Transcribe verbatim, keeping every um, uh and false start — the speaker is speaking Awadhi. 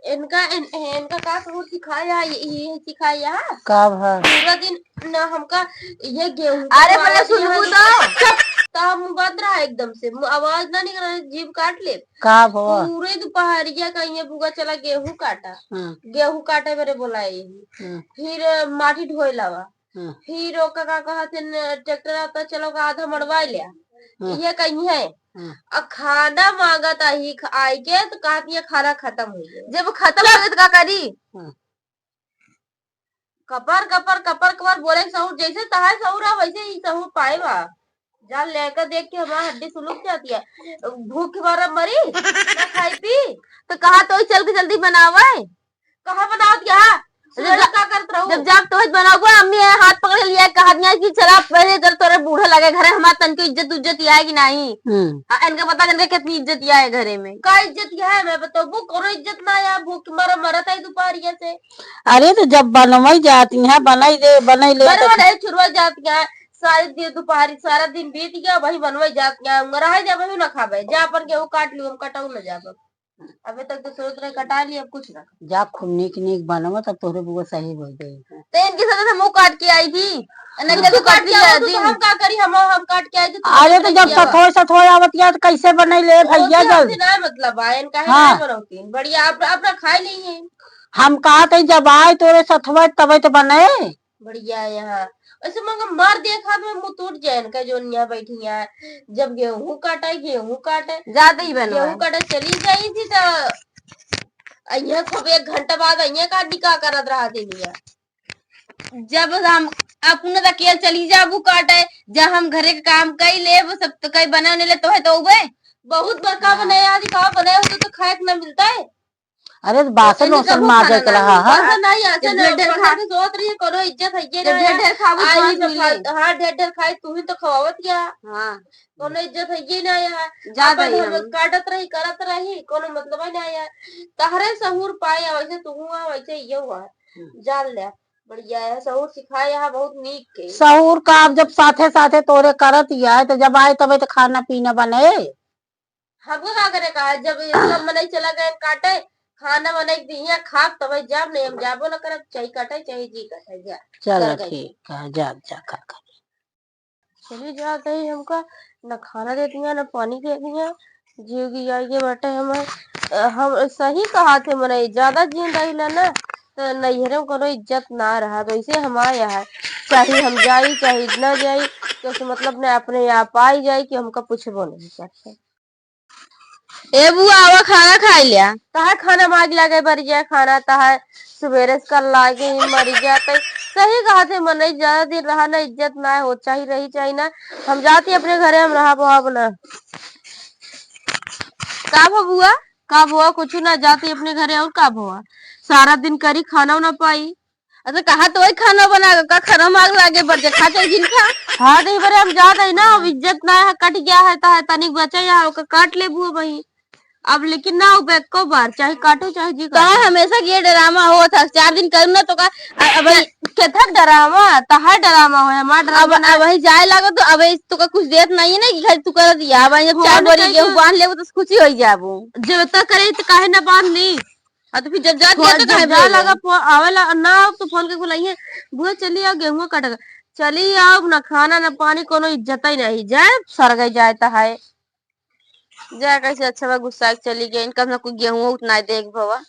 इनका, इन-, इनका का सहूर सिखाया, ये, ये सिखाया। का भा? पूरा दिन न हमका ये गेहूं अरे, कटवावत पहले सुनबू यहाँ तो। चुप, तो मुंह बंद रहा एकदम से, मुंह, आवाज ना निकला, जीभ काट ले। का भवा? पूरे दोपहरिया का ये बुआ चला गेहूं काटा। हाँ। गेहूं काटे मेरे बोला यही। हाँ। फिर माटी ढोए लावा। हाँ। फिर ओका का कहत हन, ट्रैक्टर आता, चलो का आधा मड़वा लिया। हाँ। ये कहीं है। हाँ। आ खाना मांगत आही, ख-, आइ के तो कहत ये खाना खत्म हो गया। जब खत्म हो गया तो का करी? हाँ। कपर, कपर, कपर, कपर बोले सहूर, जैसे तहार सहूर आ, वैसे ही सहूर पाए बा। जा लेकर देख के हमार हड्डी सुलुक जाती है। भूख के मारा मरी, ना खाई पी। तो कहा तो चल के जल्दी बनावे। कहाँ बनावत गया? जब सुबह जा-, का करत रहू? जब जाब तो बनाओ, अम्मी है हाथ पकड़ लिया, कहा दिया कि चला पहले जब तोरे बूढ़े लगे घरे, हमार तन की इज्जत उज्जत आए कि नहीं? हम्म। हाँ, इनका पता इनका कितनी इज्जत आए घरे में। का इज्जत है? मैं बताबू, कोनो इज्जत ना आया, भूख मारा मरत है दोपहरिया से। अरे तो जब बनवाई जाती है, बनाई दे, बनाई ले बरवा तो नहीं छुड़वा जाती है, सारे दिन दोपहरी, सारा दिन बीत गया, वही बनवाई जाती है, रह जा, वही ना खाबे, जा अपन गेहूं काट लियो, हम कटाऊ ना जाब। अबे तक तो सोच रहे कटा ली, अब कुछ ना। जा खूब नीक नीक बनवा, तब तोहरे बुआ सही हो जाई। तो इनके साथ हम मुंह काट के आई थी, इनके तू तो काट काट के लिया आओ, तू तो दिन। हम का करी, हम, हम काट के आई थी, तू अरे तो जब सथोए सथोए आवत या तो कैसे बनई ले वो भैया तो जल्दी? हमसे ना मतलब आए, इनका है हाँ। ना बनौती। बढ़िया, आप, अपना खाए नहीं है। हम कहा थे जब आए तोरे सथोए तबे तो बने। बढ़िया है यहाँ। वैसे मगर मर देखा तो मुंह टूट जाए इनका, जो यहाँ बैठी है, जब गेहूं काटे, गेहूं काटे, ज्यादा ही बनवा। गेहूं काटे चली जाई थी तो यहाँ खूब एक घंटा बाद यहाँ का निकाह करत रहा दिन यहाँ। जब हम अपने अकेल चली जाबू काटे, जब हम घरे के काम कई लेब, सब तो कई बना नहीं ले, तो है तो उबे। बहुत बड़का हाँ। बनाए, आज का बनाए हो तो, तो खाए के ना मिलता है। अरे, तो बासन इनका वासन वो माजे खाना के ना रहा, मिले। हाँ। बासन नहीं, ऐसे जब ना, ढेर ढेर ऊपर खा-, से सोच रही है, कोनो इज्जत है ये जब ना ढेर है। ढेर खाबू, आई तो है तो मिले। खा-, हाँ, ढेर ढेर खाए, तू ही तो खवावत क्या? हाँ। कोनो इज्जत है ये ना है। ज्यादा अपन ही हम हम। काटत रही, करत रही, कोनो मतलब है ना है। तहरे सहूर पाए, वैसे तू हुआ, वैसे ये हुआ। हम्म। जान ले, बढ़िया है, सहूर सिखाए यहाँ बहुत नीक के। सहूर का अब जब साथे साथे तोरे करत ही है, तो जब आए तबे तो खाना पीना बने। हमका का करे का है, जब ये सब मनई चला गए काटे, खाना बनाई के दिहिया, खाब तबे जाब, नहीं हम जाबो ना करब, चाहे काटे, चाहे जी काटे, जा। चल, चल गई। ठीक है, जा, जा, खा, खा। चली जात है, हमका न खाना देती है, न पानी देती है, जीव गिया ये बाटे हमार। अ, हम सही कहा थे, मनई ज्यादा जीन रहिला ना, तो नैहरे में कोनो इज्जत ना रहा, वैसे हम आया है, चाहे हम जाई, चाहे ना जाई, तो से मतलब ना अपने आप आई जाई कि हमका पूछबो नहीं करते। ए बुआ, आवा खाना खाई लिया। तहार खाना मांग लागे, मर जाए खाना, तहार सुबेरे से कल लागे ही मर जाते। सही कहा थे, मनई ज्यादा दिन रहा ना, इज्जत ना हो, चाही रही, चाही ना। हम जाती अपने घरे, हम रहा बहाब ना। का भा बुआ? का भवा? कुछ ना, जाती अपने घरे, और का भवा? सारा दिन करी, खाना ना पाई। अच्छा, कहा तो वही खाना बना के, का खाना मांग लागे, बढ़ जा, खा चाहे जिन खा। हाँ, तो इबरे हम जात है ना, अब इज्जत ना है, कट गया है, ता है, तनिक बचा है, ओका काट ले बुआ भाई। अब लेकिन ना, अब एको बार, चाहे काटो, चाहे जी काटो। हमेशा ये ड्रामा होत है, चार दिन करू ना तो का, अ-, अब के-, केथक ड्रामा, तहार ड्रामा हो, हमार ड्रामा अब, ना। अब वही जाए लागो तो, अब तो का कुछ देत नहीं है ना कि घर तू कर दिया, अब जब फोन चार बोरी कइके गेहूं बांध लेबो तो खुशी हो जाबो। जब तक करे तो काहे ना बांध ली? हाँ, तो फिर जब जात फोन, गया तो जब काहे जा बोले? लगा, फो-, आवेला, ना हो तो फोन के बुलाइए, "बुआ, चली आओ, गेहुआ काटेगा।" चली आओ, ना खाना, ना पानी, कोनो इज्जत ही नहीं। जाए, सरगे जाए, तो है। जाए, कैसे अच्छा बा, गुस्सा के चली गई, इनका ना कोई गेहुआ उतना देख भवा।